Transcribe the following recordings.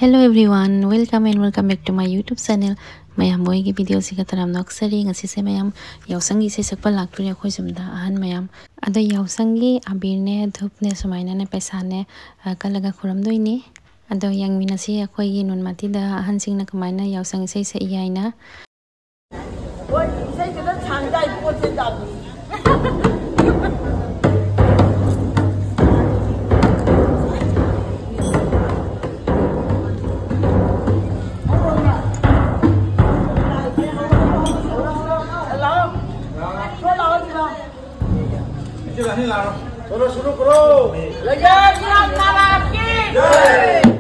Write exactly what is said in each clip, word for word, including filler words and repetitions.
Hello everyone, welcome and welcome back to my YouTube channel. ꯃꯌꯥꯝ ꯃꯣꯏꯒꯤ ꯚꯤꯗꯤꯑꯣꯁꯤꯒ ꯇꯔꯥꯝꯅ ꯑꯣꯛꯆꯔꯤ꯫ ꯉꯁꯤꯁꯦ ꯃꯌꯥꯝ ꯌꯥꯎꯁꯪꯒꯤ ꯏꯁꯩ ꯁꯛꯄ ꯂꯥꯛꯇꯣꯔꯤ ꯑꯩꯈꯣꯏ ꯌꯨꯝꯗ ꯑꯍꯟ ꯃꯌꯥꯝ꯫ ꯑꯗꯣ ꯌꯥꯎꯁꯪꯒꯤ ꯑꯕꯤꯔꯅꯦ, ꯙꯨꯞꯅꯦ, ꯁꯨꯃꯥꯏꯅꯅꯦ ꯄꯩꯁꯥꯅꯦ, ꯑ, ꯀꯠꯂꯒ ꯈꯨꯔꯝꯗꯣꯏꯅꯤ꯫ ꯑꯗꯣ ꯌꯦꯡꯃꯤꯟꯅꯁꯤ ꯑꯩꯈꯣꯏꯒꯤ ꯅꯨꯟꯃꯥꯇꯤꯗ ꯑꯍꯟꯁꯤꯡꯅ ꯀꯃꯥꯏꯅ ꯌꯥꯎꯁꯪ ꯏꯁꯩ ꯁꯛꯏ ꯍꯥꯏꯅ꯫ ꯍꯣꯏ, ꯏꯁꯩꯗꯨꯗ ꯁꯥꯡꯖꯥꯏ ꯄꯣꯠꯁꯦ ꯇꯥꯕꯅꯤ꯫ ꯂꯥꯛꯑꯣ꯫ ꯁꯣ ꯂꯥꯛꯑꯣ, ꯁꯤꯗ꯫ चलो शुरू करो। लगे राम महाराज की जय।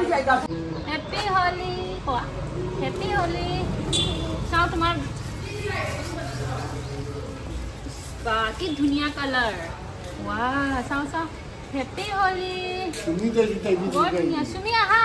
হেপী হোলি কোৱা। হেপী হোলি। চাওঁ তোমাৰ, বা কি ধুনীয়া কালাৰ। ৱা, চাওঁ চাওঁ। হেপী হোলি। তুমি যে জোতা পিন্ধি বৰ ধুনীয়া। চুমি আহা।